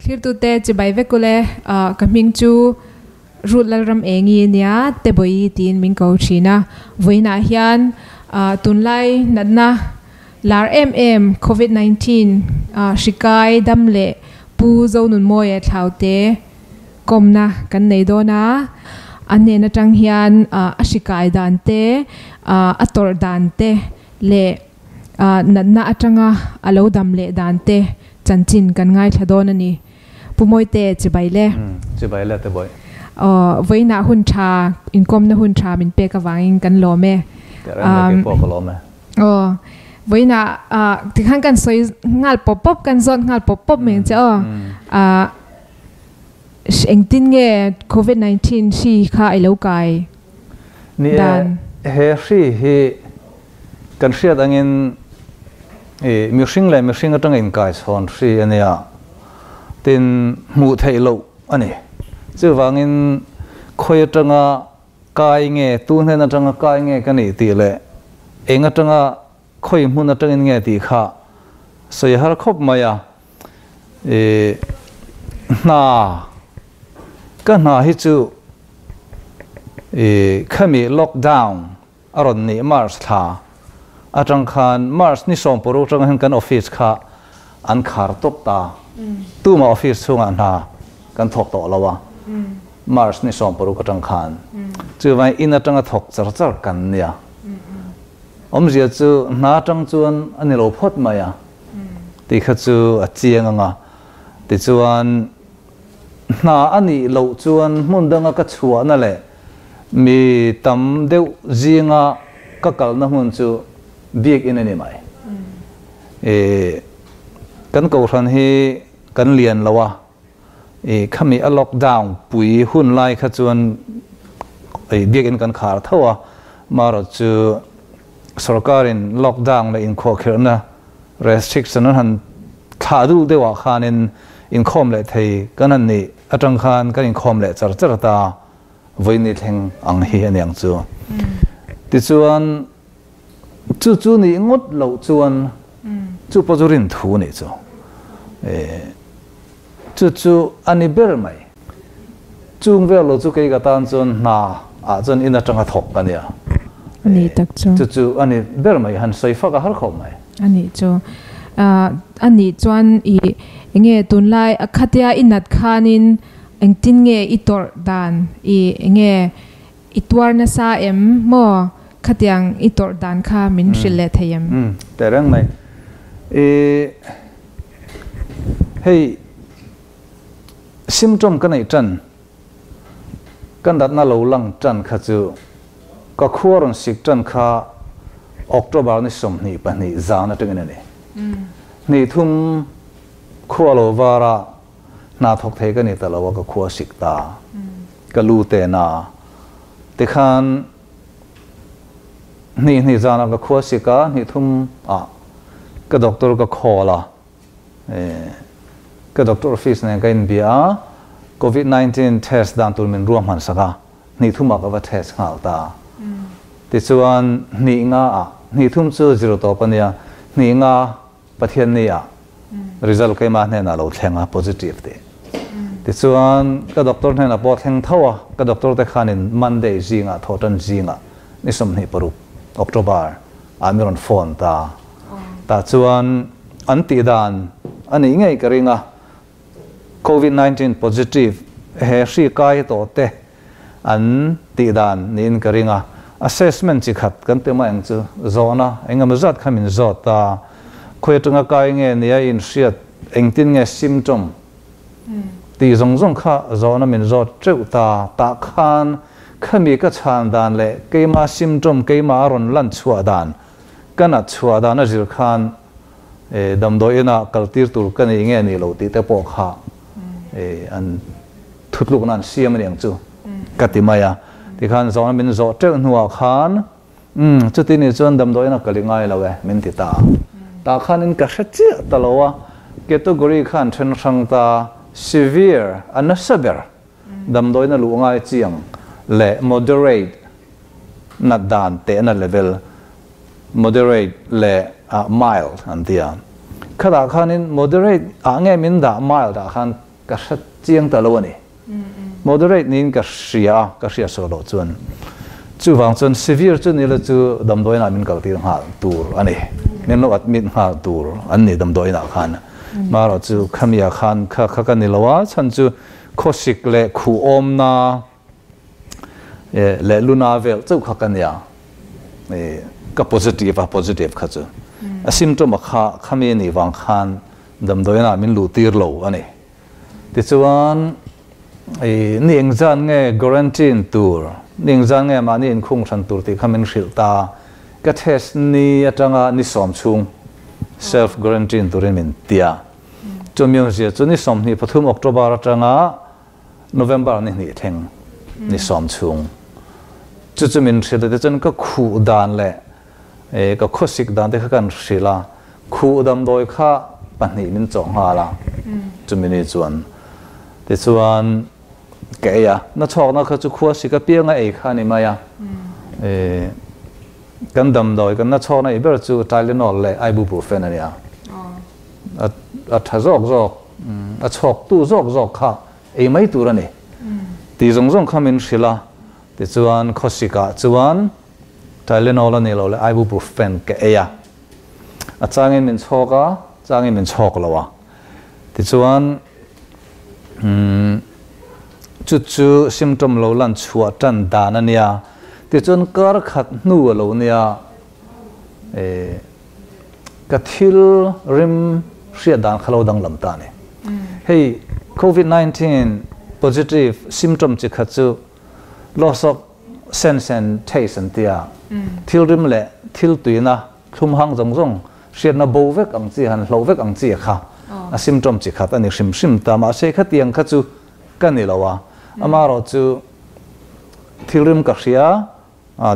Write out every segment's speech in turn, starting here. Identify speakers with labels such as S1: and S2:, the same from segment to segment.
S1: Thlirtute chibai vek ule, ka hming chu Ruth Lalram Engi nia Tebawi tiin min ko thin a. Vawiinah hian tunlai natna lar em em Covid 19 hri kai dam leh Pu Zonunmawia Thlaute kawmna kan nei dawn a. A hnen atang hian a hri kai dan te, a tawrh dan te leh Natna atanga a lo dam leh dan te chanchin kan ngaithla dawn a ni. Pu Mawite, chibai le.
S2: Chibai le te bawi.
S1: Aw, vawiinah hun tha, inkawmna hun tha min pek avangin kan lawm e.
S2: Teh reng mai kei pawh ka lawm e.
S1: Aw, vawiinah tikhan kan sawi nghal pawp pawp, kan zawt nghal pawp pawp mai ang che aw. Engtin nge Covid 19 hri kha i lo kai
S2: dan? Ni e, he hri hi Kan hriat angin i mihring leh mihring atanga inkaichhawn hri a nia, tin hmuh theih loh a ni. Chuvangin khawi atanga kai nge, tu hnen atanga kai nge ka nih tih leh eng atanga khawi hmun atangin nge tih kha sawi a har khawp mai a. I hna, ka hna hi chu i khami lockdown A rawn nih March thla atang khan March ni 16 atang hian kan office kha an khar tawp ta. Tumah office chhungah hna kan thawk tawh lo a, March ni 16 atang khan. Chuvangin in atanga thawk char char kan nia. Awmzia chu hna atang chuan a ni lo phawt mai a tih kha chu a chiang ang a. Tichuan hna a nih loh chuan hmun danga ka chhuahna leh Mi tam deuh zinga ka kalna hmun chu biakinn a ni mai. I kan kohhran hi kan lian lo a, i khami a lockdown pui hun lai kha chuan i biakinn kan khar tho a, marawh chu sorkarin lockdown leh inkhuahkhirhna restriction an han thlah dul deuhah khanin inkhawm leh thei kan han nih atang khan kan inkhawm leh char char ta. Vawiin thleng ang hi a niang chu. Tichuan, chu chu nih ngawt loh chuan chu pawh chu rin thu nih chu. Chu chu a ni ber mai. Chung vel lo chu kei ka tan chuan hna ah chuan in atanga thawk ka nia.
S1: A ni tak chu.
S2: Chu chu a ni ber mai, han sawi fak a har khawp mai.
S1: A nih chu. A nih chuan i enge tunlai a khatia i nat khanin Engtin nge i tawrh dan i enge i tuar nasa em maw khatiang i tawrh dan kha min hrilh leh thei em?
S2: Umm teh reng mai. I hei symptom ka neih tan ka natna lo lang tan kha chu ka khua rawn sik tan kha October ni 22 zan atangin a ni. Hnih thum khua lo var a Hna thawk thei ka ni ta lo a, ka khua sik ta. Ka lu te na. Tikhan hnih hnih zanah ka khua sik a, hnih thum ah ka doctor ka call a. Ka doctor office nen ka inbia a, Covid 19 test dan tur min ruahman sak a, hnih thum ah ka va test nghal ta. Tichuan hnih nga ah, hnih thum chu zir tawp a nia, hnih nga Pathian ni ah result keimah hnenah lo thleng a, positive tih. Tichuan ka doctor hnenah pawh thleng tho a, ka doctor te khanin Monday zingah thawhtan zingah ni 26 October ah mi rawn phone ta. Tah chuan an tih dan a nih ngei ka ring a, Covid 19 positive he hri kai tawh te an tih dan niin ka ring a, assessment chi khat kan ti mai ang chu, zawhna eng emaw zat kha min zawt a, khawi atanga kai nge nia inhriat, engtin nge symptom tih zawng zawng kha zawhna min zawt teuh ta, tah khan khami ka chhan dan leh keima symptom keima a rawn lan chhuah dan, ka nat chhuah dan a zir khan damdawi inah kal tir tur ka nei nge ni lo tih te pawh kha an Thutlukna an siam a ni ang chu ka ti mai a. Tikhan zawhna min zawh teuh hnuah khan, Umm, chuti ni chuan damdawiin a kal i ngai lo e, min ti ta a. Tah khanin ka hre chiah ta lo a, category khan then hrang ta, severe, a nasa ber, damdawiin a luh ngai chiang leh moderate nat dan tehna level, moderate leh mild an ti a. Khatah khanin moderate ah nge min dah mild ah khan. ka hre chiang ta lo a ni. Moderate niin ka hria a, ka hria sual loh chuan. Chuvang chuan severe chu ni la chu damdawiinah min kaltir nghal tur a ni. Min lo admit nghal tur an ni damdawiinah khan. Marawh chu khamiah khan kha kha ka ni lo a, chhan chu khawsik leh khuhawmna leh luna vel chauh kha ka nia. Ka positive a, positive kha chu. A symptom a kha khami a nih vang khan damdawiinah min luhtir lo a ni. Tichuan, i ni engzan nge quarantine tur, ni engzan nge mahni inkhung hran tur tih kha min hrilh ta. Ka test ni atanga ni sawm chhung self quarantine turin min ti a. Chumi awmzia chu ni 23 October atanga November ni hnih thleng ni sawm chhung. Chu chu min hrilh a, tichuan ka khuh dan leh ka khawsik dan te kha kan hrilh a, khuh damdawi kha pahnih min chawh nghal a, chumi ni chuan tichuan ka ei a, na chhawkna kha chu khuasik apianga ei kha a ni mai a, kan damdawi kan na chhawkna ei ber chu Tylenol leh Ibuprofen a ni a, a tha zawk zawk, a chhawktu zawk zawk kha ei mai tur a ni tih zawng zawng kha min hrilh a, tichuan khawsikah chuan Tylenol a ni lo le Ibuprofen ka ei a, a changin min chhawk a, changin min chhawk lo a. Tichuan chu chu symptom lo lan chhuah tan dan a nia. Tichuan kar khat hnu a lo nia, ka thil rim hriat dan kha lo danglam ta a ni. Hei Covid 19 positive symptom chi khat chu loss of sense and taste an ti a, thil rim leh thil tuina thlum hang zawng zawng hriatna bo vek ang chi, han hloh vek ang chi a kha a symptom chi khat a ni hrim hrim ta. Mahse khatiang kha chu ka ni lo a, amaherawhchu thil rim ka hria,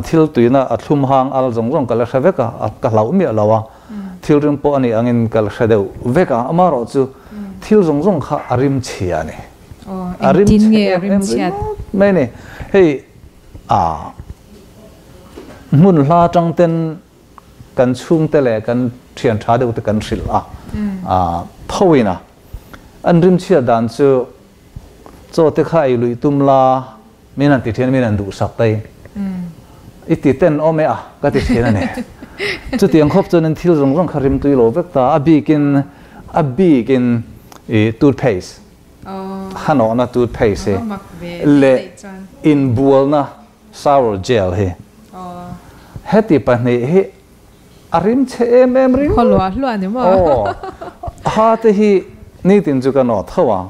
S2: thil tuina a thlum hang al zawng zawng ka la hre vek a, ka hlauh miah lo a, thil rim pawh a nih angin ka la hre deuh vek a, amaherawhchu thil zawng zawng kha a rim chhia a ni.
S1: A rim chhe em em ringawt
S2: mai ni. Hei a hmun hla atang ten kan chhungte leh kan thian tha deuh te kan hrilh a, a tho in a an rim chhiat dan chu chaw te kha ei luih tum la min han ti thian min han duhsak tai i ti ten awm e a ka ti thin a ni. Chutiang khawp chuan in thil zawng zawng kha rim tui lo vek ta, a bikin a bikin i toothpaste hanawhna toothpaste hi leh inbualna shower gel hi heti pahnih hi a rim chhe em em ringawt.
S1: Khaw luah hluah ni maw?
S2: Aw, ha te hi nitin chu ka nawt tho a,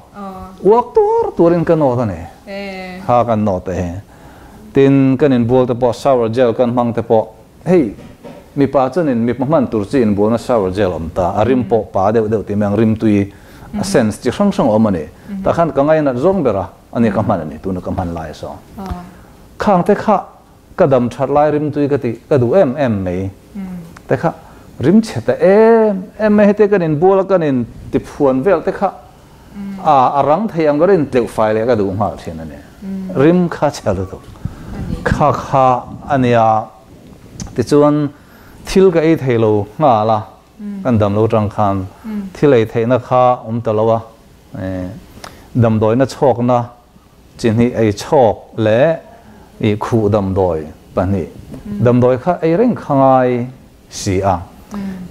S2: uak tuar tuarin ka nawt a ni, ha kan nawt te hi. Tin, kan inbual te pawh shower gel kan hmang te pawh hei mipa chuanin mipa hman tur chi inbualna shower gel awm ta, a rim pawh pa deuh deuh tih mai ang rim tui a sense chi hrang hrang a awm a ni. Tah khan ka ngainat zawng ber a, ani ka hman a ni tuna ka hman lai saw. Khang te kha ka dam that lai rim tui ka tih ka duh em em mai te kha rim chhe ta em em mai heti kan inbual a kan in tiphuan vel te kha a a rang thei ang ber in tleuh fai leh ka duh nghal thin a ni. Rim kha chhe lutuk kha kha a nia tichuan thil ka ei thei lo nghal a kan dam lo tang khan thil ei theihna kha awm ta lo a damdawina chhawkna chi hnih ei chhawk leh i khuh damdawi pahnih damdawi kha ei reng kha ngai si a.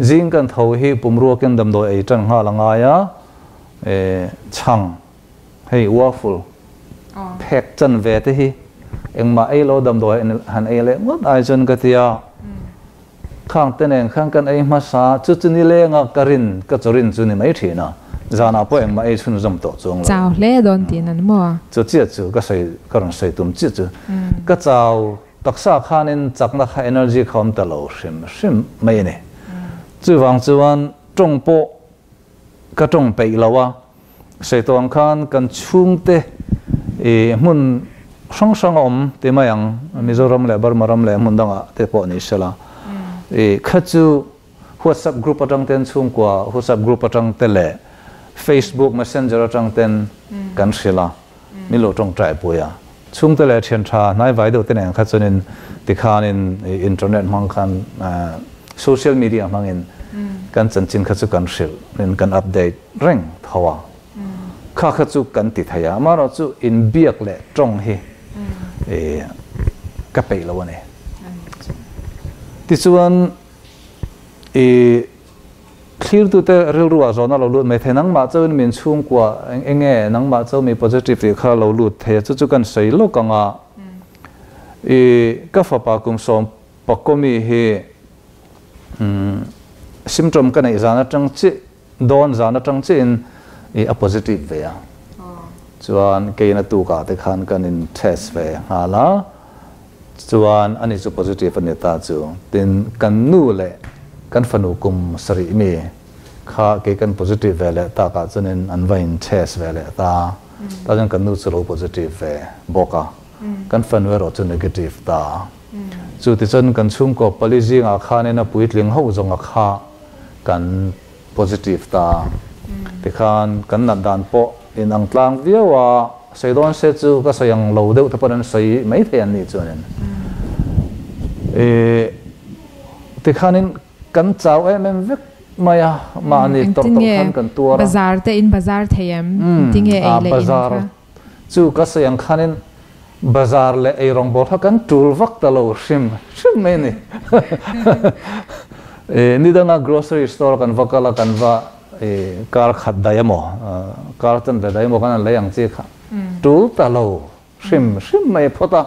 S2: Zing kan tho hi pumruakin damdawi ei tan nghal a ngai a, chhang hei waffle phek chan ve te hi engmah ei lo damdawi han ei leh ngawt ai chuan ka ti a. Khang te nen khan kan ei hmasa chu chu nilenga ka rin ka chaw rin chu ni mai thin a, zanah pawh engmah ei chhunzawm tawh chuang lo.
S1: Chau hle dawn tih nan maw?
S2: Chu chiah chu ka sawi ka rawn sawi tum chiah chu ka chau taksa khanin chakna kha energy kha awm ta lo hrim hrim mai a ni. Chuvang chuan tawng pawh ka tawng peih lo a, sawi tawh ang khan kan chhungte i hmun hrang hrang a awm ti mai ang, Mizoram leh Burma ram leh hmun dangah te pawh ni sela, i kha chu WhatsApp group atang ten chhungkua WhatsApp group atang te leh Facebook messenger atang ten kan hrilh a, min lo tawngtai pui a, chhungte leh thian tha hnai vai deuh te nen kha chuanin tikhanin internet hmang khan social media hmangin kan chanchin kha chu kan hrilh in kan update reng tho a. Kha kha chu kan ti thei a, amaherawhchu inbiak leh tawng hi ka peih lo a ni. Tichuan i thlirtute rilruah zawhna lo lut mai thei, nangmah chauhin min chhungkua eng nge nangmah chauh mi positive tih kha lo lut thei a, chu chu kan sawi lawk ang a, i ka fapa kum sawm pakawmi hi symptom ka neih zan atang chiah Dawn zan atang chiahin i a positive ve a, chuan keina tukah te khan kan in test ve nghal a, chuan ani chu positive a ni ta chu. Tin, kan nu leh kan fanu kum sarih mi kha kei kan positive ve leh takah chuanin an va in test ve leh ta, tah chuan kan nu chu lo positive ve bawk a, kan fanu erawh chu negative ta. Chu tichuan kan chhungkaw pali zingah khanin a puitling ho zawnga kha kan positive ta. Tikhan kan nat dan pawh in ang tlang viau a, sawi dawn se chu ka sawi ang lo deuh te pawh an sawi mai thei an nih chuanin. Ih tikhanin kan chau em em vek mai a, mahni tawrh tawrh khan kan tuar a.
S1: Bazar te in bazar thei em? Tinge ei leh in kha?
S2: Chu ka sawi ang khanin bazar leh eirawng bawr kha kan tul vak ta lo hrim hrim mai a ni. Ni danga grocery store kan va kal a, kan va kar khat daih emaw, kar chanve daih emaw kan han lei ang chi kha tul ta lo hrim hrim mai phawt a.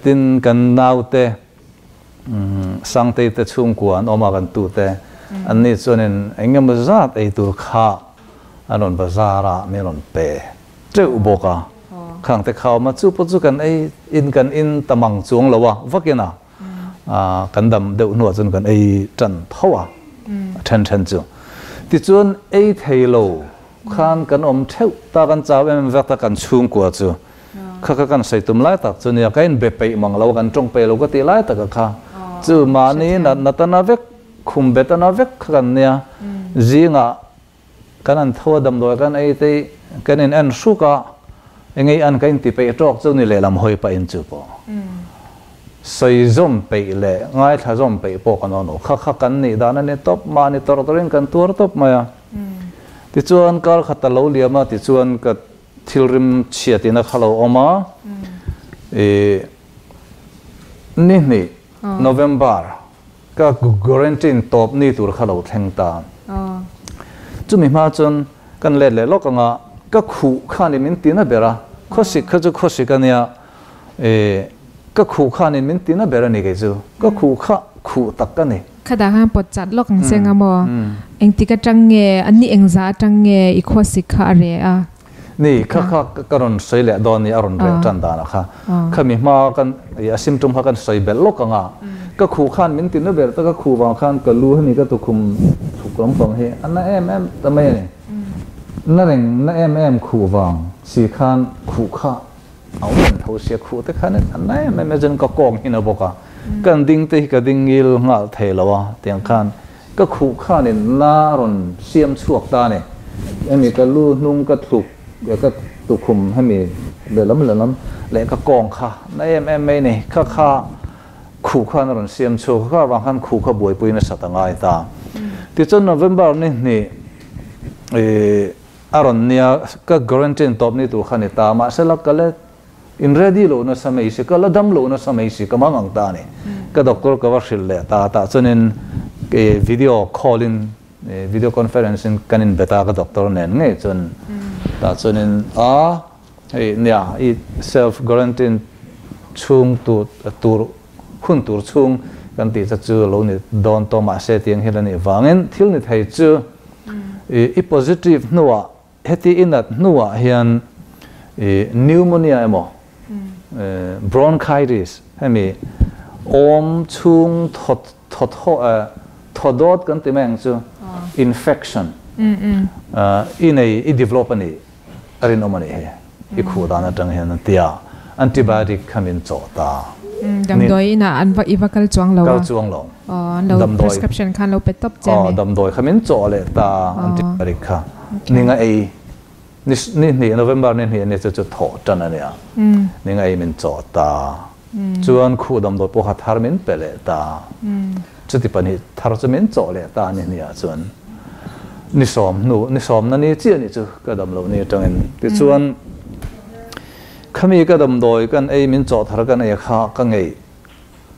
S2: Tin, kan naute Sangtei te chhungkua an awm a, kan tute anni chuanin engemaw zat ei tur kha A rawn bazar a, min rawn pe teuh bawk a. Khang te kha awm a, chu pawh chu kan ei in kan in ta mang chuang lo a, vakin a, kan dam deuh hnuah chuan kan ei tan tho a, a then then chu. Tichuan ei thei lo khan kan awm theuh ta, kan chau em em vek ta kan chhungkua chu. Kha kha kan sawi tum lai tak chu nia, ka inbe peih mang lo, kan tawng peih lo ka tih lai taka kha. Chu mahni natna tana vek, khum be tana vek kha kan nia, zingah Kan an tho a damdawi kan ei te kan in en hruk a, engei an ka inti peih tawk chu ni lehlam hawi pah in chu pawh sawi zawm peih leh ngaithla zawm peih pawh kan awn lo. Kha kha kan nih dan a ni tawp, mahni tawrh tawrhin kan tuar tawp mai a. Tichuan kar khat a lo liam a, tichuan ka thil rim chhiat in a kha lo awm a, ih ni hnih November Ka quarantine tawp ni tur kha lo thleng ta. Chumi hma chuan kan let leh lawk anga ka khuh khanin min ti na ber a, khawsik kha chu khawsik a nia, ka khuh khanin min ti na ber a ni kei chu, ka khuh kha khuh tak a ni.
S1: Kha dah khan pawt chat lawk ang seng a maw? Engtik atang nge, an ni engzah atang nge i khawsik kha a reh a?
S2: Ni, kha kha ka rawn sawi leh dawn ni, a rawn reh tan dan a kha. Khami hma kan, a symptom kha kan sawi belh lawk ang a. Ka khuh khan min ti na ber ta, ka khuh vang khan ka lu hemi ka tukhum chhuk lampang hi a na em em ta mai a ni. Na reng, na em em khuh vang si khan khuh kha a awm reng tho sia, khuh te khan a na em em a, chuan ka kawng hi na bawk a. Kan ding te hi ka ding ngil nghal thei lo a, tiang khan Ka khuh khanin na rawn siam chhuak ta a ni. Hemi ka lu hnung ka tluk ka tukhum hemi lehlam lehlam leh ka kawng kha na em em mai ni. Kha kha khuh khan a rawn siam chhuak a, kha avang khan khuh kha buaipui nasat a ngai ta. Tichuan November ni hnih ih a rawn nia ka quarantine tawp ni tur kha ni ta. Mahsela ka le In ready lo nasa mai si, ka la dam lo nasa mai si, ka mang ang ta a ni. Ka doctor ka va hrilh leh ta, tah chuanin video call in, video conference in kan in be ta ka doctor nen ngei chuan. Tah chuanin a hei nia i self quarantine chhung tur tur hun tur chhung kan tih cha chu lo ni dawn tawh mahse tiang hian a nih vangin thil ni thei chu i positive hnuah Heti i nat hnuah hian i pneumonia emaw bronchitis hemi awm chhung thaw dawt kan ti mai ang chu infection i nei i develop a nih a rinawm a nih hi i khuh dan atang hian an ti a antibiotic kha min chawh ta.
S1: Damdawi inah an va i va kal chuang lo a.
S2: Kal chuang lo.
S1: An lo prescription kha an lo pe tawp che a ni.
S2: Damdawi kha min chawh leh ta antibiotic kha. Ninga ei ni ni hnih November ni hnih a ni chu chu thawh tan a nia. Ninga ei min chawh ta. Chuan khuh damdawi pawh kha thar min pe leh ta. Chuti pahnih thar chu min chawh leh ta ni hnih ah chuan. Ni sawm hnu, ni sawm na ni chiah ni chu ka dam loh ni atangin. Tichuan, khami ka damdawi kan ei, min chawh thar kan ei kha ka ngeih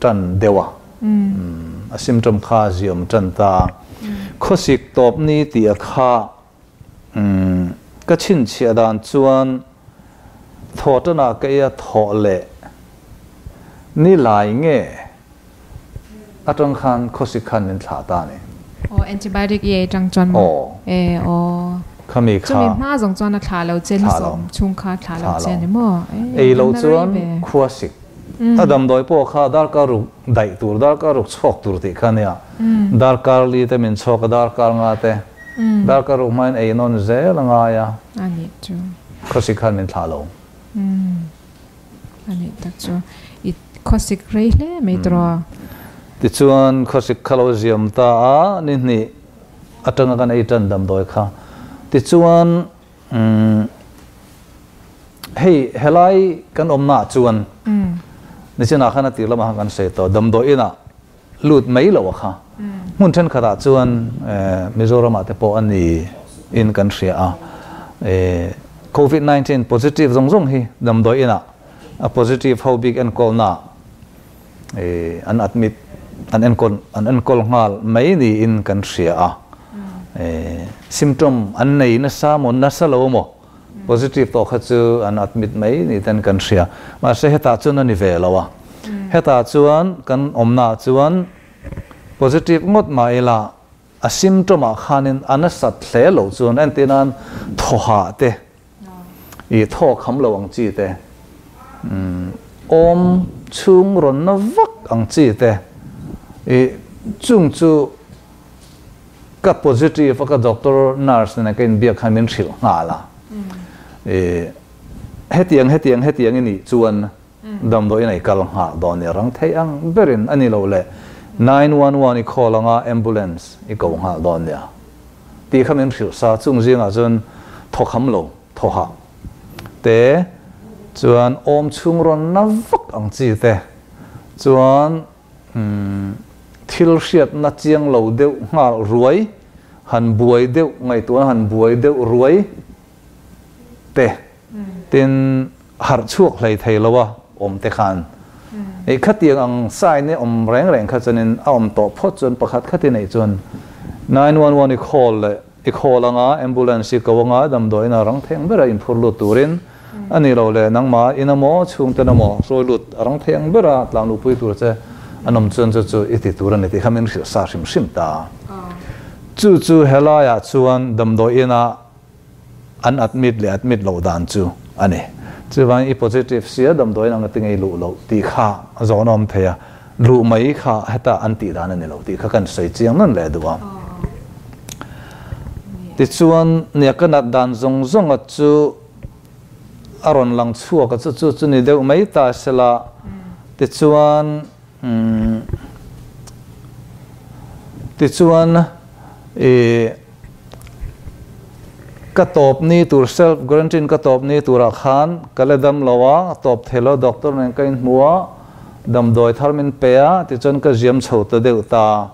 S2: tan deuh a. A symptom kha a ziawm tan ta. Khawsik tawp ni tih a kha ka chhinchhiah dan chuan thaw tanah ka ei a thawh leh ni lai nge atang khan khawsik khan min thlah ta a ni.
S1: Aw antibiotic i ei tang chuan maw?
S2: Aw.
S1: E aw.
S2: Khami kha.
S1: Chumi hma zawng chuan a thlah lo che ni sawm chhung kha a thlah lo che a ni maw?
S2: Ei lo chuan khuasik A damdawi pawh kha darkar ruk daih tur, darkar ruk chhawk tur tih kha a nia. Darkar li te min chhawk a, darkar nga te. Darkar ruk hmain ei nawn zel a ngai a.
S1: A nih chu.
S2: Khawsik khan min thlah lo.
S1: A nih tak chu. I khawsik rei hle mai tawh a.
S2: Tichuan khawsik kha lo ziam ta a, ni hnih atanga kan ei tan damdawi kha. Tichuan Hei helai kan awmnaah chuan nichinah khan a tir lamah khan kan sawi tawh damdawi inah lut mai lo a kha. Hmun thenkhatah chuan Mizoramah te pawh a ni in kan hria a. Covid 19 positive zawng zawng hi damdawi inah a positive ho bik enkawlnaah an admit an enkawl an enkawl nghal mai niin kan hria a symptom an nei nasa maw nasa lo maw positive tawh kha chu an admit mai ni ten kan hria mahse hetah chuan a ni ve lo a hetah chuan kan awmnaah chuan positive ngawt mah ila a symptom ah khanin a nasat hle lo chuan entir nan thaw hah te I thawk ham lo ang chi te, awm chhung rawn na vak ang chi te, i chung chu ka positive a ka doctor nurse nena ka inbiak khan min hrilh nghal a, i hetiang hetiang hetiang i nih chuan damdawiin a i kal nghal dawn nia rang thei ang berin a ni lo le 911 i call anga ambulance i ko nghal dawn nia. Tih kha min hrilh sa, chung zingah chuan thawkham lo, thawhah te chuan awm chhung rawn na vak ang chi te chuan thil hriatna chiang lo deuh nghal ruai, han buai deuh ngaihtuahna han buai deuh ruai te tin harh chhuak hlei thei lo a awm te khan ih khatiang ang sign hi awm reng reng kha chuanin a awm tawh phawt chuan pakhat khat i neih chuan 911 i call leh i call anga ambulance i ko anga damdawiin a rang theng bera inphur lut turin a ni lo le nangmah in emaw chhungten emaw hruai lut a rang theng bera tlang luhpui tur che an awm chuan chu chu i ti tur a ni tih kha min hrilh sa hrim hrim ta. Chu chu helaiah chuan damdawiinah An admit leh admit loh dan chu a ni. Chuvangin i positive sia damdawiin anga ti ngei luh loh tih kha zawn a awm thei a, luh mai kha heta an tih dan a ni lo tih kha kan sawi chiang nawn leh duh a. Tichuan nia ka nat dan zawng zawnga chu a rawn lang chhuak a, chu chu chu ni deuh mai ta sela. Tichuan tichuan i. Ka tawp ni tur self guarantine ka tawp ni turah khan ka la dam lo a, tawp thei lo doctor nen ka inhmu a, damdawi thar min pe a, tichuan ka ziam chho ta deuh ta.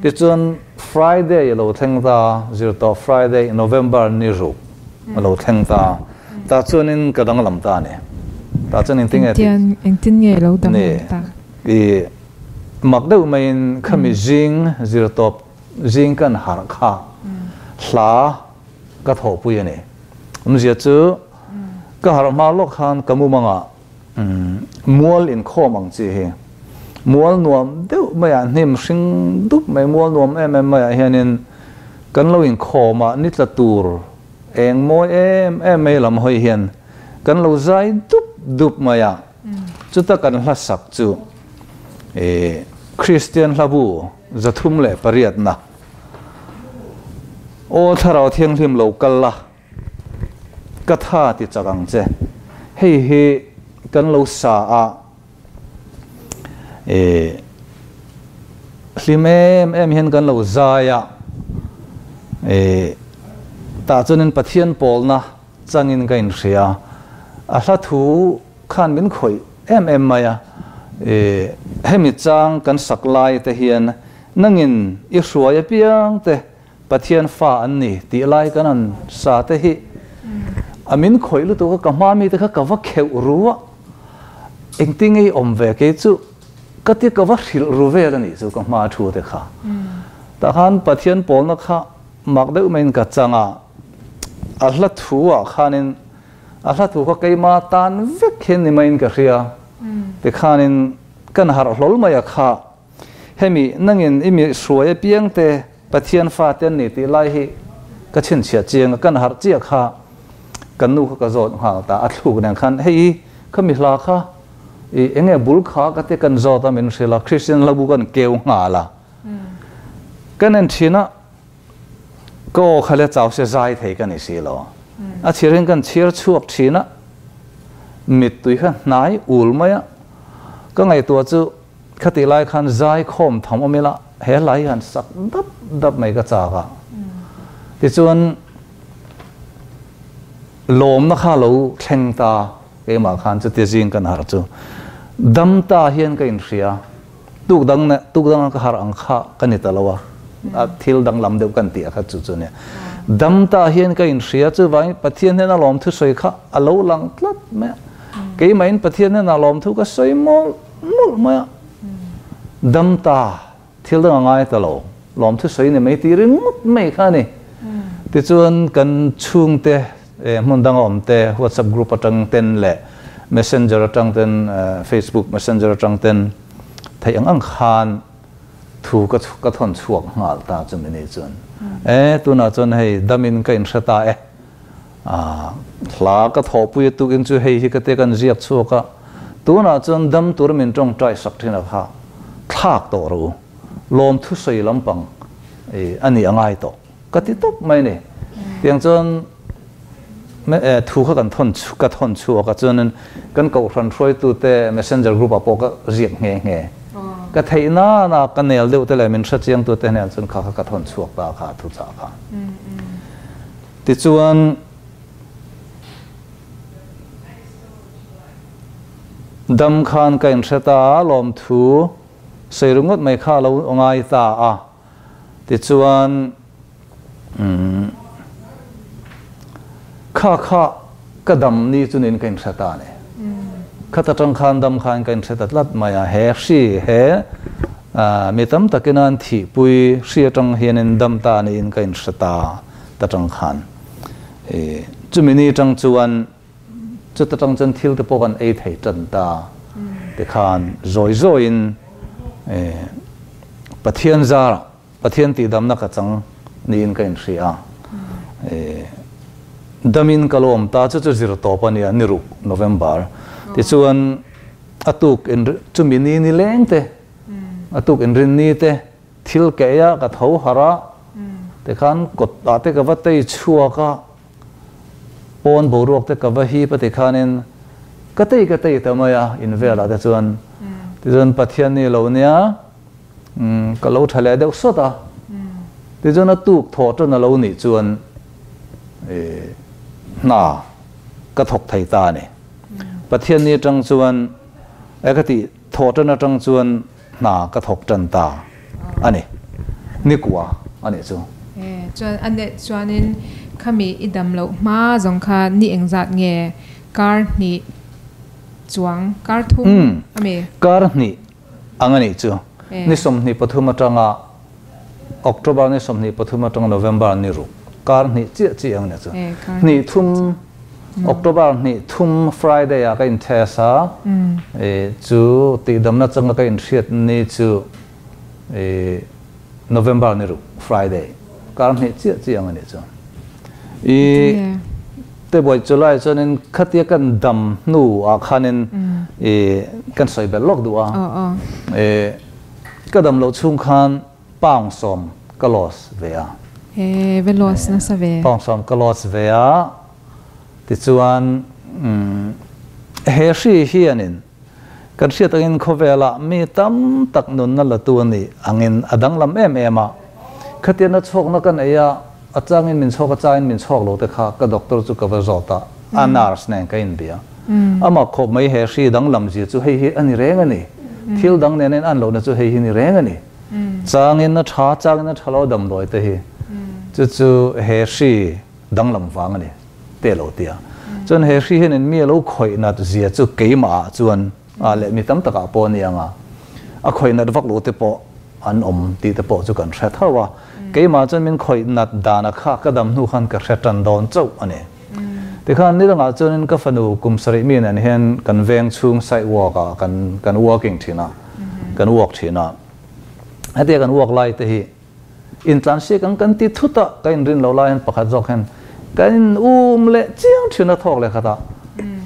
S2: Tichuan Friday a lo thleng ta, zirtawp Friday November ni ruk a lo thleng ta, tah chuanin ka danglam ta a ni. Tah chuan engtin nge tih?
S1: Engtin nge lo danglam ta?
S2: Ni, i mak deuh maiin khami zing zirtawp Zing kan harh kha hla ka thawhpui a ni. Awmzia chu ka harh hma lawk khan ka mumangah mual inkhawm ang chi hi mual nuam deuh maiah hnim hring dup mai mual nuam em em maiah hianin kan lo inkhawm a, ni tla tur eng mawi em em mai lam hawi hian kan lo zai dup dup mai a, chuta kan hla sak chu Kristian hlabu 308 na. Aw Thlarau Thianghlim lo kal la, ka tha ti chak ang che. Hei hi kan lo sa a, hlim em em hian kan lo zai a, tah chuanin Pathian pawlna changin ka inhria. A hla thu khan min khawih em em mai a, hemi chang kan sak lai te hian nangin i hruai apiang te Pathian fa an ni tih lai kan han sa te hi a min khawih lutuk a, ka hma mi te kha ka va kheuh ru a, engtin nge i awm ve kei chu ka tia ka va hrilh ru vel a nih chu ka hma thu te kha. Tah khan Pathian pawlna kha mak deuh maiin ka chang a, a hla thu ah khanin a hla thu kha keima tan vek hian ni maiin ka hria tikhanin kan harh hlawl mai a kha. Hemi nangin i mi hruai apiang te Pathian fate an ni tih lai hi ka chhinchhiah chiang a, kan harh chiah kha kan nu kha ka zawt nghal ta, a thluk nen khan hei i khami hla kha i enge bul kha ka ti kan zawt a min hrilh a, Christian hla bu kan keu nghal a, kan en thin a ka aw kha le chau se zai thei ka ni si lo, a chhir in kan chhiar chhuak thin a, mittui kha hnai ul mai a, ka ngaihtuah chu Khatih lai khan zai khawm tham awm ila he hla hi han sak dap dap mai ka chak a. Tichuan lawmna kha lo thleng ta keimah khan chutia zing kan harh chu dam ta hian ka inhria tuk dang nen tuk danga ka harh ang kha ka ni ta lo a, a thil danglam deuh kan tih a kha chu chu nia. Dam ta hian ka inhria chuvangin Pathian hnena lawmthusawi kha a lo lang tlat mai a. Keimahin Pathian hnena lawmthu ka sawi mawlh mawlh mai a, dam ta thil dang a ngai ta lo, lawmthu sawi ni mai tih ringawt mai kha a ni. Tichuan kan chhungte hmun danga awm te WhatsApp group atang ten leh messenger atang ten Facebook messenger atang ten theih ang ang khan thu ka ka thawn chhuak nghal ta chumi ni chuan e tunah chuan hei damin ka inhre ta e. Hla ka thawhpui a tukin chu hei hi ka te kan ziak chhuak a, tunah chuan dam tur min tawngtai sak thin a kha thlak tawh rawh u, lawmthu sawi lampang a nih a ngai tawh ka ti tawp mai ni. Tiang chuan thu kha kan thawn ka thawn chhuak a chuanin kan kohhran hruaitute messenger group ah pawh ka ziak nghe nghe. Ka theih nana ka nel deuh te leh min hrechiangtute hnenah chuan kha kha ka thawn chhuak ta kha thu chah kha. Tichuan, dam khan ka inhre ta a, lawmthu sawi ringawt mai kha a lo ngai ta a. Tichuan, kha kha ka dam ni chu niin ka inhre ta a ni. Khat atang khan dam khan ka inhre ta tlat mai a, he hri he mi tam takin an thihpui hri atang hianin dam ta niin ka inhre ta. Ta tang khan i chumi ni tang chuan chuta tang chuan thil te pawh kan ei thei tan ta tikhan zawi zawiin i Pathian zarah Pathian tihdamna ka chang niin ka inhria a i damin ka lawm ta chu chu zir tawp a nia ni ruk November tichuan a tuk in chumi ni ni leng te a tuk inrin ni te Thil kei a ka tho harh a, tikhan kawt ah te ka va tei chhuak a, pawn boruak te ka va hip a tikhanin ka tei ka tei ta mai a in velah te chuan. Tichuan Pathian ni lo nia ka lo tha leh deuh sawt a, tichuan a tuk thawh tan a lo nih chuan hna ka thawk thei ta a ni. Pathian ni atang chuan e ka tih thawh tan atang chuan Hna ka thawk tan ta a ni. Nikua a nih chu.
S1: E, chuan a net chuanin khami i dam loh hma zawng kha ni engzat nge kar hnih chuang kar thum a mi?
S2: Kar hnih ang a nih chu. Ni 23 atanga October ni 23 atanga November ni ruk kar hnih chiah chiah ang a nih chu. Hnih thum October hnih thum Friday ah ka in test a, chu tihdamna changa ka in hriat ni chu November ni ruk Friday kar hnih chiah chiah ang a nih chu. I te buai chu lai chuanin khatia kan dam hnu ah khanin i kan sawi belh lawk duh a, ka dam loh chhung khan Pound 10 ka loss ve a.
S1: He ve loss nasa ve.
S2: Pound 10 ka loss ve a. Tichuan he hri hianin kan hriat angin khawvelah mi tam tak nunna la tu a nih angin a danglam em em a. Khatian a chhawkna kan ei a, a changin min chhawk a changin min chhawk lo te kha ka doctor chu ka va zawt a, a nurse nen ka inbia. Amah khawp mai he hri danglam zia chu hei hi a ni reng a ni. Thil dang nen a in an lohna chu hei hi ni reng a ni. Changin a tha, changin a tha lo damdawi te hi. Chu chu he hri danglam vang a ni te lo tia. Chuan he hri hianin mi a lo khawih nat zia chu keimah ah chuan a leh mi tam takah pawh a ni ang a, a khawih nat vak lo te pawh an awm tih te pawh chu kan hre tho a. Keimah chuan min khawih nat dana kha ka dam hnu khan ka hre tan dawn chauh a ni. Tikhan nidangah chuanin ka fanu kum sarih mi nen hian kan veng chhung sidewalk ah kan kan walking thin a, kan walk thin a. Hetia kan walk lai te hi intlansiak ang kan ti thut a, ka inrin lo laiin pakhat zawk hian kan in um leh chiang thin a thawk leh khat a.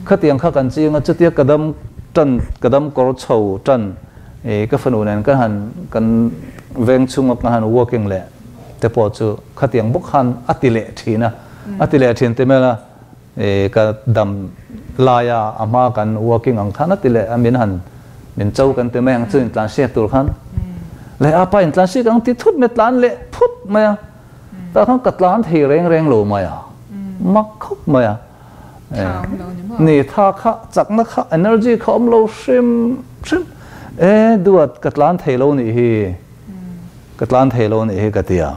S2: Khatiang kha kan ching a, chutia ka dam tan ka dam kawr chho tan i ka fanu nen kan han kan veng chhunga kan han walking leh te pawh chu khatiang bawk khan a ti leh thin a. A ti leh thin ti mel a, i ka dam laia a hma kan walking ang khan a ti leh a, min han min cho kan ti mai ang chu intlansiak tur khan leh a pa intlansiak ang ti thut mai tlan leh phut mai a, tah khan ka tlan thei reng reng lo mai a, mak khawp mai a, ni tha kha chakna kha energy kha awm lo hrim hrim e duat ka tlan thei lo nih hi ka tlan thei lo nih hi ka ti a,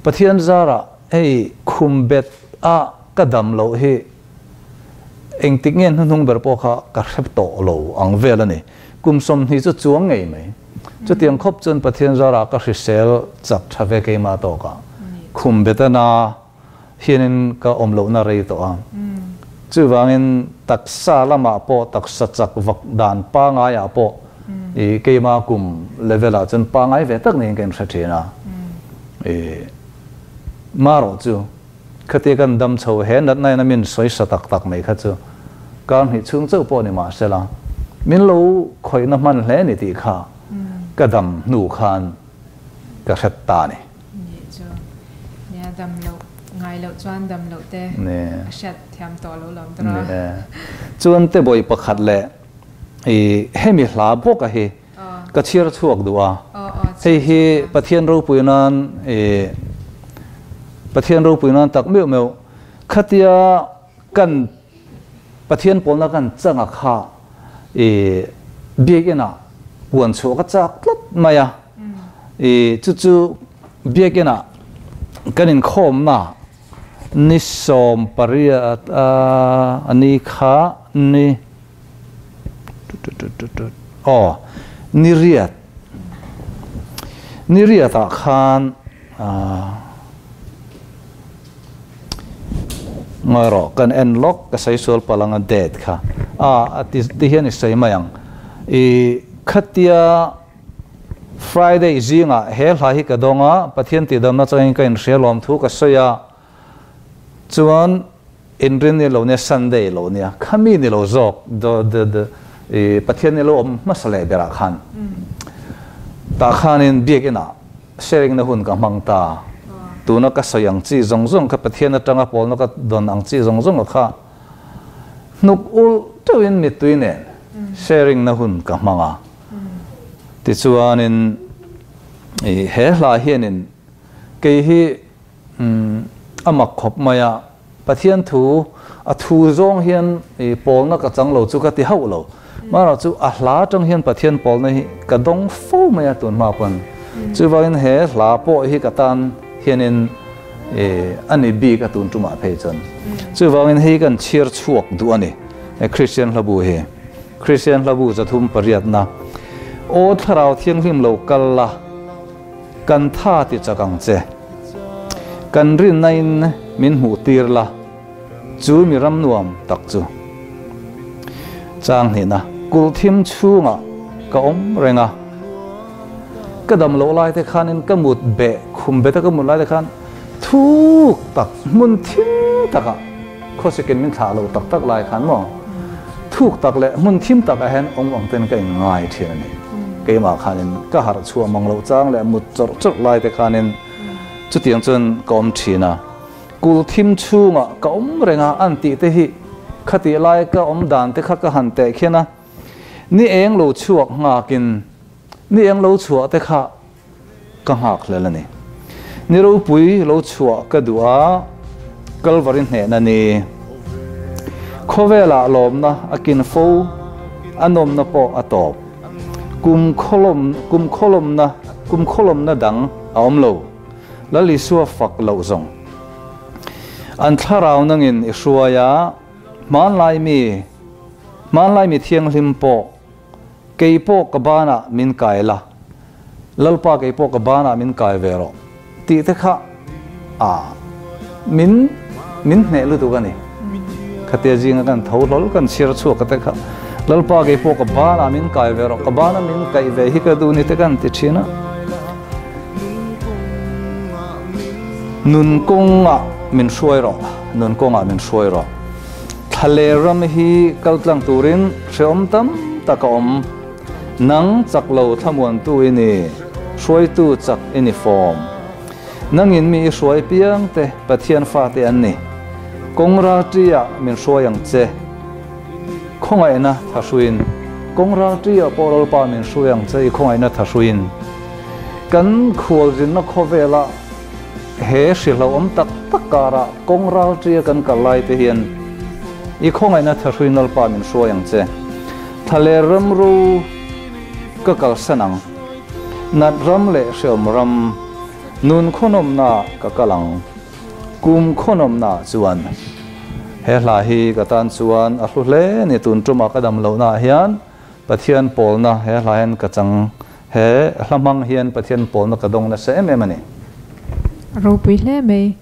S2: Pathian zarah Hei khum bet a ka dam loh hi engtik nge hnuhnung ber pawh kha ka hre tawh lo ang vel a ni. Kum 20 chu chuang ngei mai. Chutiang khawp chuan Pathian zarah ka hrisel chak tha ve keimah tawkah khum bet a na hianin ka awm lohna rei tawh a. Chuvangin taksa lamah pawh taksa chak vak dan pangaiah pawh i keimah kum level ah chuan pangai ve tak niin ka inhre thin a. I. Marawh chu, khatia kan dam chho he natna in a min sawi sa tak tak mai kha chu kar hnih chhung chauh pawh ni mah sela, min lo khawihna hman hle ni tih kha ka dam hnu khan ka hret ta a ni.
S1: Nih chu, nia dam loh ngai loh chuan dam loh te a hriat thiam tawh lo lawm tawh a.
S2: Chuan te bawi pakhat leh i hemi hla bawk a hi Ka chhiar chhuak duh a. Hei hi Pathian ropui nan i Pathian ropui nan tak meuh meuh khatia kan Pathian pawlna kan changa kha i biakinn ah puan chhuah ka chak tlat mai a. I chu chu biakinn ah kan inkhawmna ni 18 a ni kha ni Aw, ni riat, ni riatah khan ngawi rawh kan en lawk ka sawi sual palh anga date kha a ti hian i sawi mai ang i khatia Friday zingah he hla hi ka dawng a Pathian tihdamna changin ka inhria lawm thu ka sawi a Chuan inrin ni lo nia Sunday lo nia khami ni lo zawk the the the i Pathian ni lo awm hmasa leh berah khan tah khanin biakinn ah sharing na hun ka hmang ta tuna ka sawi ang chi zawng zawng kha Pathian atanga pawlna ka dawn ang chi zawng zawng kha hnuk ulh teuhin mittui nen sharing na hun ka hmang a tichuanin i he hla hianin kei hi Umm a mak khawp mai a, Pathian thu a thu zawng hian i pawlna ka chang lo chu ka ti hauh lo. Mahrawh chu a hla atang hian Pathian pawlna hi ka dawng fo mai a tun hma pawn. Chuvangin he hla pawh hi ka tan hianin i a ni bik a tun tumah phei chuan. Chuvangin hei kan chhiar chhuak duh a ni he Kristian hlabu hi. Kristian hlabu 308na Aw Thlarau Thianghlim lo kal la. Kan tha ti chak ang che. Kan rinna in min hmuh tir la, chu mi ram nuam tak chu. Chang hnihna, kulh thim chhungah ka awm reng a. Ka dam loh lai te khanin ka mut beh khum bet a ka mut lai te khan thuk tak hmun thim takah khawsikin min thlah loh tak tak lai khan maw thuk tak leh hmun thim takah hian awm ang ten ka inngai thin a ni. Keimah khanin ka harh chhuah mang loh chang leh mut chawrh chawrh lai te khanin chutiang chuan ka awm thin a. Kul thim chhungah ka awm reng a an tih te hi khatih lai ka awm dan te kha ka han teh khian a. Ni eng lo chhuak nghakin ni eng lo chhuah te kha ka nghak hlel a ni. Ni ropui lo chhuah ka duh a, Kalvari hnehna ni. Khawvelah lawmna a kin fo, a nawmna pawh a tawp. Kum khawlawm, kum khawlawmna, kum khawlawmna dang a awm lo. Lal Isua fak loh zawng. An thlarau nangin i hruai a, hmanlai mi, hmanlai mi thianghlim pawh, kei pawh ka banah min kai la, Lalpa kei pawh ka banah min kai ve rawh tih te kha a min min hneh lutuk a ni. Khatia zinga kan tho hlawl kan chhiar chhuak te kha Lalpa kei pawh ka banah min kai ve rawh, ka bana min kaih ve hi ka duh ni te kan ti thin a. Nun kawngah min hruai rawh, nun kawngah min hruai rawh. Thlaler ram hi kal tlang turin hrehawm tam tak a awm. Nang chak lo thlamuantu i ni, hruaitu chak i ni fawm. Nangin mi i hruai piang te Pathian fate an ni. Kawng ralṭi ah min hruai ang che. Khawngaihna tha hruiin. Kawng ralṭi ah pawh Lalpa min hruai ang che i khawngaihna tha hruiin. Kan khualzinna khawvela he hrihlauhawm tak tak karah kawng ralṭi a kan kal lai te hian i khawngaihna tha hruiin Lalpa min hruai ang che. Thlaler ram ro ka kalsan ang. Nat ram leh hreawm ram, nun khawnawmna ka kal ang. Kum khawnawmna chuan he hla hi ka tan chuan a hlu hle a ni. Tun tumah ka dam lohna ah hian Pathian pawlna he hla hian ka chang, he hla hmang hian Pathian pawlna ka dawng nasa em em a ni.
S1: Ropui hle mai.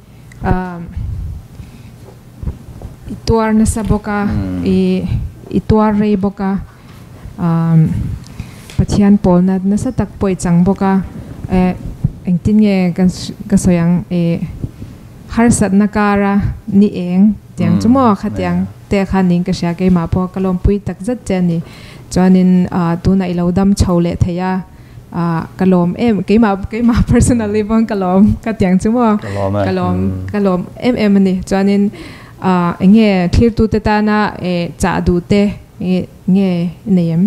S1: I tuar nasa bawk a, i tuar rei bawk a, Pathian pawlna nasa tak pawh i chang bawk a, engtin nge ka sawi ang, harsatna kara ni eng tiang chu maw khatiang te kha niin ka hria, keimah pawh ka lawmpui tak zet che a ni. Chuanin tunah i lo dam chho leh thei a. Ah ka lawm em keimah keimah personally pawn ka lawm ka tiang chu maw
S2: Ka lawm e.
S1: ka lawm ka lawm em em a ni chuanin ah eng nge thlirtute tana eh chah duh te nge nge i nei em?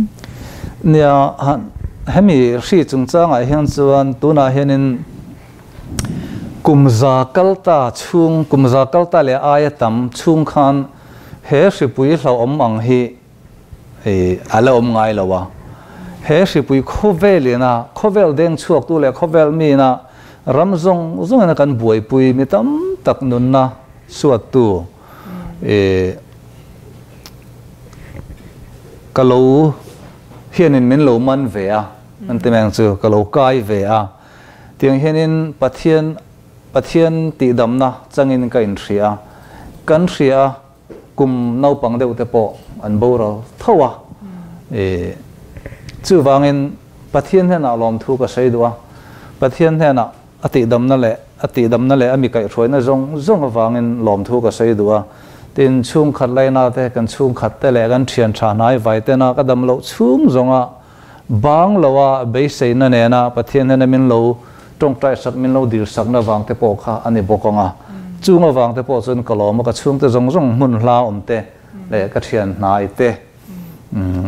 S2: Nia han hemi hri chungchangah hian chuan tunah hianin kum za kal ta chhung kum za kal ta leh aia tam chhung khan he hripui hlauhawm ang hi Hei a la awm ngai lo a. He hripui khawvel ina khawvel deng chhuaktu leh khawvel mi ina ram zawng zawng ina kan buaipui mi tam tak nunna suattu i ka lo hianin min lo man ve a, an ti mai ang chu, ka lo kai ve a. Tiang hianin Pathian Pathian tihdamna changin ka inhria a, kan hria a. Kum naupang deuh te pawh an boral tho a, i chuvangin Pathian hnenah lawmthu ka sawi duh a, Pathian hnenah a tihdamna leh a tihdamna leh a mi kaihhruaina zawng zawng avangin lawmthu ka sawi duh a, tin chhungkhat laina te kan chhungkhat te leh kan thian tha hnai vai tena ka dam loh chhung zawnga bang loa beiseina nena Pathian hnena min lo tawngtai sak, min lo dil sakna vang te pawh kha a ni bawk ang a. Chung avang te pawh chuan ka lawm a, ka chhungte zawng zawng hmun hla awm te leh ka thian hnai te,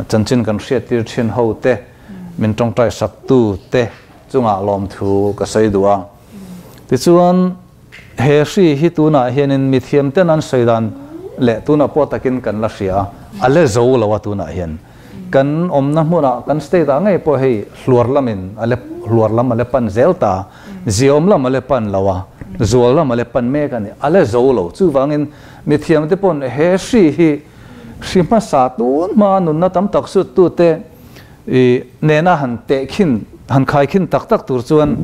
S2: chanchin kan hriattir thin ho te, min tawngtai sak tu te chungah lawmthu ka sawi duh a. Tichuan, he hri hi tunah hianin mithiam ten an sawi dan leh tunah pawh takin kan la hria a, a le zo lo a tunah hian. Kan awmna hmunah kan state ah ngei pawh hei hluar lamin a le hluar lam a le pan zel ta, ziawm lam a le pan lo a, zual lam a le pan mek a ni, a le zo lo. Chuvangin mithiam te pawn he hri hi hri hmasa tun hma nunna tam tak sut tute i nena han tehkhin han khaikhin tak tak tur chuan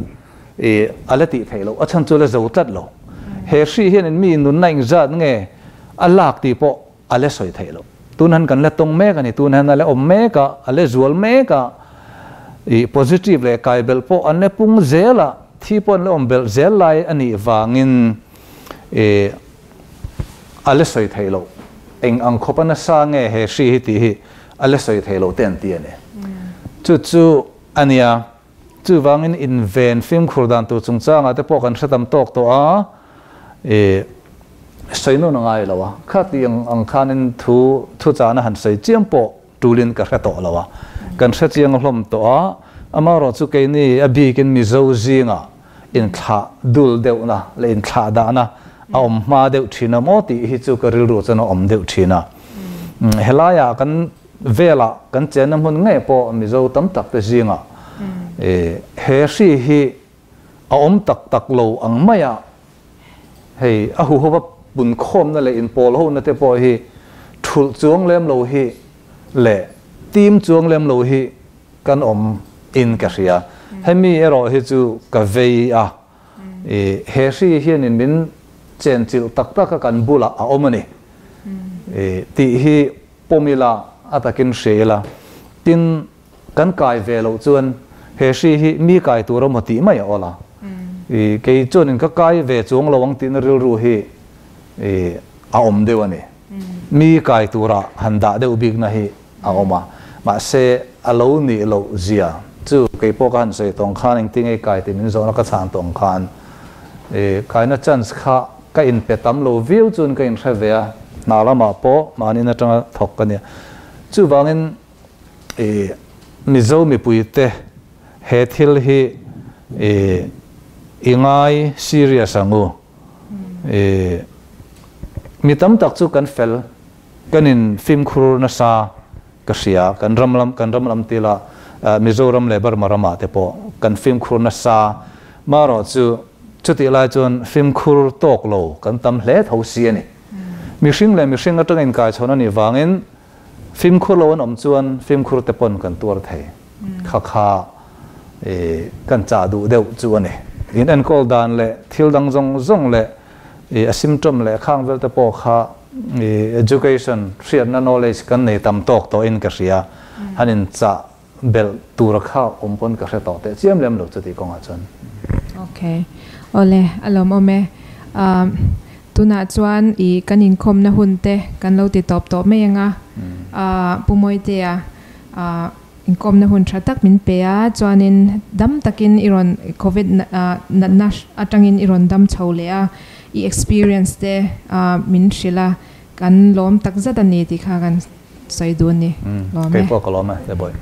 S2: i a la tih theih loh, a chhan chu a la zo tlat lo. He hri hianin mi nunna engzat nge a lak tih pawh a la sawi theih loh. Tun han kan la tawng mek a ni, tun han a la awm mek a, a la zual mek a, i positive leh kai belh pawh an la pung zel a, thi pawh an la awm belh zel lai a nih vangin i a la sawi theih loh. Eng ang khawp a nasa nge he hri hi tih hi a la sawi theih loh te an ti a ni. Chu chu a nia. Chuvangin inven fimkhur dan tur chungchangah te pawh kan hre tam tawk tawh a, i sawi nun a ngai lo a, khati ang ang khanin thu thuchahna han sawi chiam pawh tulin ka hre tawh lo a, kan hre chiang hlawm tawh a, amaherawh chu keini a bikin Mizo zingah inthlah dul deuhna leh inthlah dahna a awm hma deuh thin a maw tih hi chu ka rilru chuan a awm deuh thin a. Helaiah kan Velah kan chenna hmun ngei pawh Mizo tam tak te zingah he hri hi a awm tak tak lo ang maia hei a huhova punkhawmna leh inpawl hona te pawh hi thulh chuang lem lo hi leh tim chuang lem lo hi kan awm in ka hria. Hemi erawh hi chu ka vei a, he hri hianin min chenchilh tak tak a kan bulah a awm a ni tih hi pawm ila a takin hria ila. Tin, kan kai ve loh chuan he hri hi mi kai tur emaw tih mai a awl a. Kei chuanin ka kai ve chuang lo ang tihna rilru hi a awm deuh a ni. Mi kai tura han dah deuh bikna hi a awm a, mahse a lo nih loh zia chu kei pawh ka han sawi tawng khan engtin nge kai tih min zawhna ka chhan tawng khan kaina chance kha ka inpe tam lo viau chuan ka inhre ve a, hna lamah pawh mahni atanga thawk ka nia. Chuvangin Mizo mipuite he thil hi i ngai serious ang u. Mi tam tak chu kan fel, kan in fimkhur nasa ka hria, kan ram lam kan ram lam tila Mizoram leh Burma ramah te pawh kan fimkhur nasa, marawh chu chutih lai chuan fimkhur tawk lo kan tam hle tho si a ni. Mihring leh mihring atanga inkaichhawn a nih vangin Fimkhur lo an awm chuan fimkhur te pawn kan tuar thei. Kha kha kan chah duh deuh chu a ni. In enkawl dan leh thil dang zawng zawng leh a symptom leh khang vel te pawh kha education hriatna knowledge kan nei tam tawk tawhin ka hria. Han in chah belh tura kha awm pawn ka hre tawh teh chiam lem lo chuti kawngah chuan.
S1: Ok. Awle, a lawmawm e. Umm tunah chuan i kan inkhawmna hun te kan lo ti tawp tawh mai ang a. Ahh Pu Mawitea ahh inkawmna hun tha tak min pe a, chuanin dam takin i rawn covid natna atangin i rawn dam chho leh a, i experience te ahh min hrilh a, kan lawm tak zet a ni tih kha kan sawi dun ni. Lawm e.
S2: Kei pawh ka lawm e, Deboi.